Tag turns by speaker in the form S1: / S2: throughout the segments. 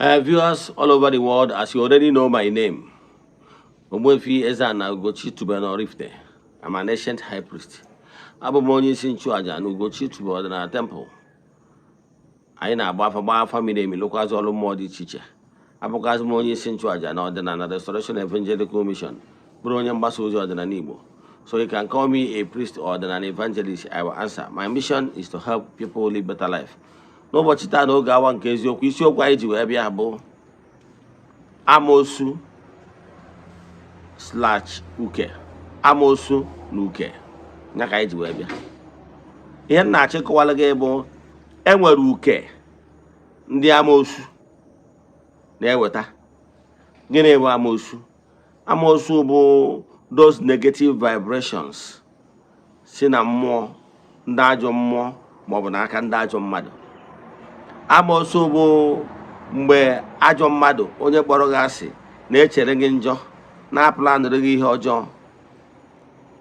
S1: Viewers all over the world, as you already know my name, Ogbuefi Eze-Ana Ugochi Tubelu Oraifite. I'm an ancient high priest. Abụ m onye isi nchụaja na Ugochi Tubelu Ọdịnala Temple. Anyị na-agba afa, gbaa afa miri emi, lụkwazị ọrụ mmụọ dị iche iche. Abụkwazị m onye isi nchụaja na Ọdịnala Restoration Evangelical Mission, bụrụ onye mgbasa ozi ọdịnala Igbo. So you can call me a priest or an evangelist, I will answer. My mission is to help people live better life. N'ụbọchị taa, n'oge awa nke eziokwu, isiokwu anyị ji wee bịa bụ amoosu/uke. Amoosu na uke ya ka anyị ji wee bịa. Ihe m na-achọ ịkọwara gị bụ enwere uke ndị amoosu na-eweta. Gịnị bụ amoosu? Amoosu bụ those negative vibrations si na mmụọ ndị ajọ mmụọ maọbụ n'aka ndị ajọ mmadụ. Amoosu bụ mgbe ajọ mmadụ, onye kpọrọ gị asị, na-echere gị njọ, na-aplanụrụ gị ihe ọjọọ,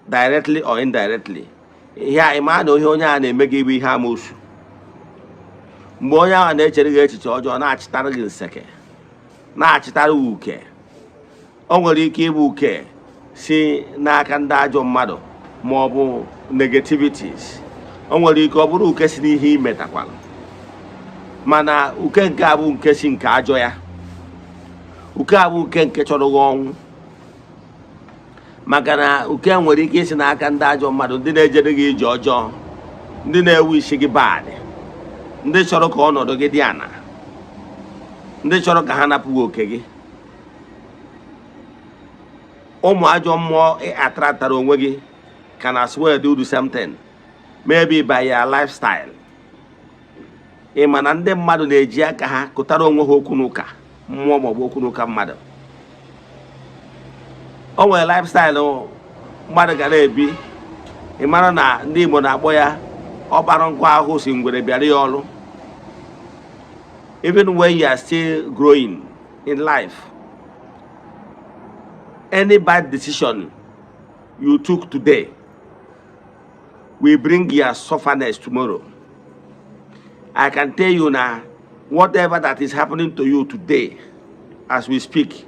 S1: directly or indirectly. Ihe a ịma na ihe onye a na-eme gị bụ ihe amoosu. Mgbe onye ahụ na-echere gị echiche ọjọọ, na-achịtara gị nseke, na-achịtara gị uke, o nwere ike ịbụ uke si n'aka ndị ajọ mmadụ ma ọ bụ negativities. O nwere ike ọ bụrụ uke si n'ihe imetakwala, mana uke nke a bụ nke si nke ajọ ya. Uke a bụ uke nke chọrọ gị ọnwụ, maka na uke nwere ike isi n'aka ndị ajọ mmadụ, ndị na-ejere gị ije ọjọọ, ndị na-ewu isi gị bad, ndị chọrọ ka ọnọdụ gị dị ana, ndị chọrọ ka ha napụ gị oke gị. Ụmụ ajọ mmụọ atratara onwe gị can as well do the same thing, maybe by your lifestyle. Ị ma na ndị mmadụ na-eji aka ha kụtara onwe ha okwu n'ụka mmụọ maọbụ okwu n'ụka mmadụ. O nwere lifestyle mmadụ ga na-ebi, ị mara na ndị Igbo na-akpọ ya ọkpara nkụ ahụ si ngwere bịara ya ọrụ. Even when you are still growing in life, any bad decision you took today will bring your sufferness tomorrow. I can tell you now, whatever that is happening to you today, as we speak,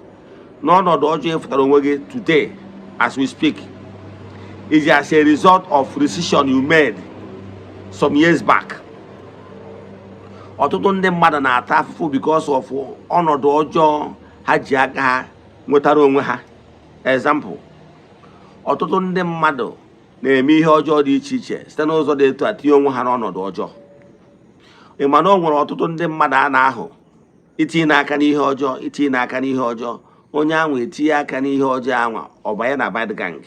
S1: n'ọnọdụ ọjọọ ịfụtara onwe gị today, as we speak, is as a result of decision you made some years back. Ọtụtụ ndị mmadụ na-ata afụfụ because of ọnọdụ ọjọọ ha ji aka ha nwetara onwe ha. Example, ọtụtụ ndị mmadụ na-eme ihe ọjọọ dị iche iche, site n'ụzọ dị etu a tinye onwe ha n'ọnọdụ ọjọọ. Ị ma na o nwere ọtụtụ ndị mmadụ a na-ahụ itinye n'aka n'ihe ọjọọ, itinye n'aka n'ihe ọjọọ, onye ahụ etinye aka n'ihe ọjọọ anwa, ọ banye na bad gang.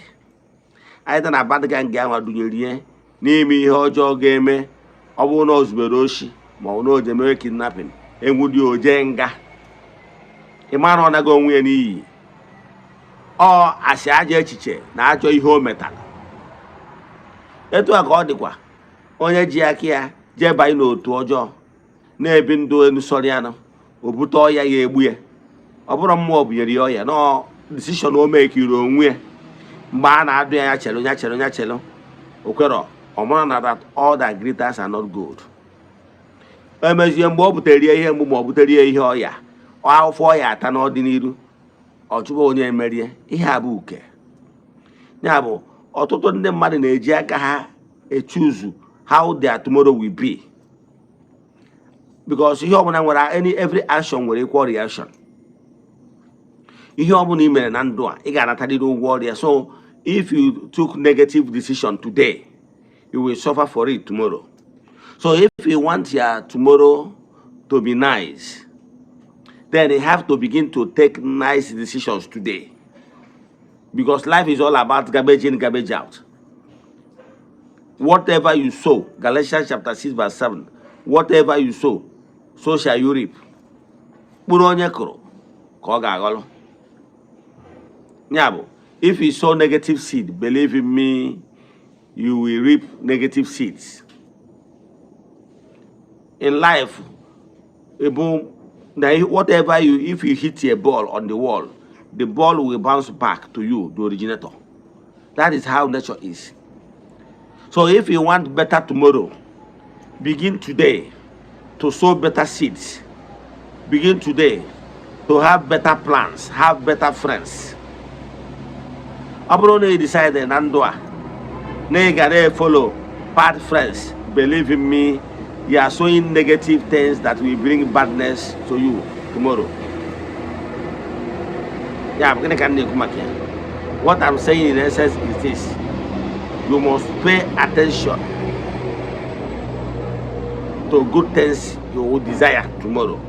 S1: Anyị na bad gang anwa dunyere ihe n'ime ihe ọjọọ ga-eme. Ọ bụrụ na o zubere oshi ma ọ bụ na o je mere kidnapping, enwudi oje nga, ị mara ọ naghị onwe ya n'iyi. Ọ asị ajọ echiche na ajọ ihe o metara. Etu a ka ọ dịkwa onye ji aka ya jee banye n'otu ọjọọ, na-ebi ndụ elu sọrọ o bute ọya ya egbu ya. Ọ bụrụ mmụọ bunyere ya ọya nọọ decision o mekiri onwe ya. Mgbe a na-adụ ya, ya chelụ, ya chelụ, ya chelụ, o kwerọ. Ọ mara na that all that glitters are not gold. Emezie, mgbe o butere ya ihe mgbu ma ọ butere ya ihe ọya afọ ọya ata n'ọdịnihu, ọ chụba onye emerie. Ihe a bụ uke ya. Bụ ọtụtụ ndị mmadụ na-eji aka ha echuzu how their tomorrow will be, because ihe ọbụla nwere any, every action nwere equal reaction. Ihe ọbụla ị mere na ndụ a, ị ga-anatarịrị ụgwọ ọrịa. So if you took negative decision today, you will suffer for it tomorrow. So if you want your tomorrow to be nice, then you have to begin to take nice decisions today, because life is all about garbage in, garbage out. Whatever you sow, Galatians chapter 6 verse 7, whatever you sow, so shall you reap. Mkpụrụ onye kụrụ ka ọ ga-aghọrọ. Ya bụ, if you sow negative seed, believe in me, you will reap negative seeds in life. Ebu na whatever you, if you hit a ball on the wall, the ball will bounce back to you, the originator. That is how nature is. So if you want better tomorrow, begin today to sow better seeds. Begin today to have better plans, have better friends. Ọ bụrụ na ị decide na ndụ a na ị ga na-follow bad friends, believe in me, you are sowing negative things that will bring badness to you tomorrow. Ya bụ, gịnị ka m na-ekwu maka ya? What I'm saying in essence is this: you must pay attention to good things you will desire tomorrow.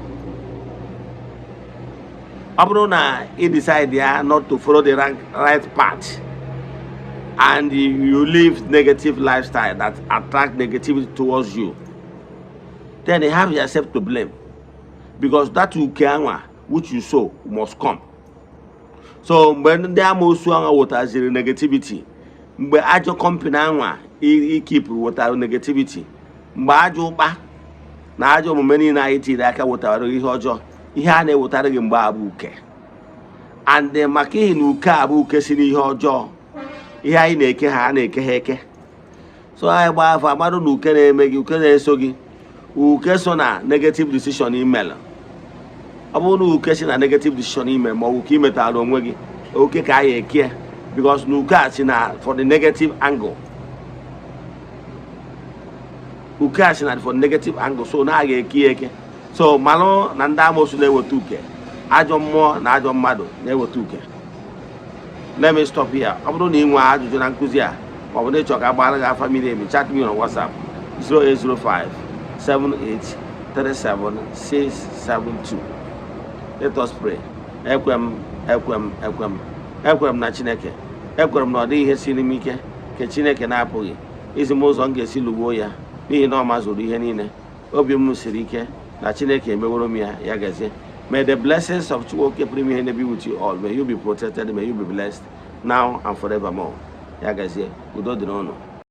S1: Ọ bụrụ na ị decide ya not to follow the right path and you live negative lifestyle that attract negativity towards you, then you have yourself to blame, because that uke anwa which you sow must come. So mgbe ndị amoosu anwa wetaziri negativity, mgbe ajọ company anwa ikipụrụ wetara negativity, mgbe ajọ ụkpa na ajọ omume niile anyị tiri aka wetara ihe ọjọọ, ihe a na-ewetara gị mgbe a bụ uke. And maka ihi na uke a bụ uke si n'ihe ọjọọ, ihe anyị na-eke ha, a na-eke ha eke. So anyị gbaa afọ amadụ na uke na-eme gị, uke na-eso gị, uke so na negative decision email. Ọ bụrụ na uke si na negative decision ime ma ọ bụ ka ị metara onwe gị oke ka anyị eke, because na uke a si na for the negative angle, uke a si na for the negative angle, so na a ga-eke ya eke. So malụ na ndị amoosu na-eweta uke, ajọ mmụọ na ajọ mmadụ na-eweta uke. Let me stop here. Ọ bụrụ na ị nwee ajụjụ na nkụzi a, ma ọ bụ na ịchọ ka agbara gị afa miri emi, chat me on WhatsApp, 0805 7837 672. Let us pray. Ekwe m, ekwe m, ekwe m, ekwere m na Chineke. Ekwere m na ọ dịghị ihe siri m ike nke Chineke na-apụghị izi m ụzọ m ga-esi lụgbuo ya, n'ihi na ọ mazuru ihe niile. Obi m siri ike na Chineke emeworo m ya. Ya gazie. May the blessings of Chukwu pụrụ ime ihe be with you all. May you be protected, may you be blessed now and forevermore. Ya gazie, udo dịrị ụnụ.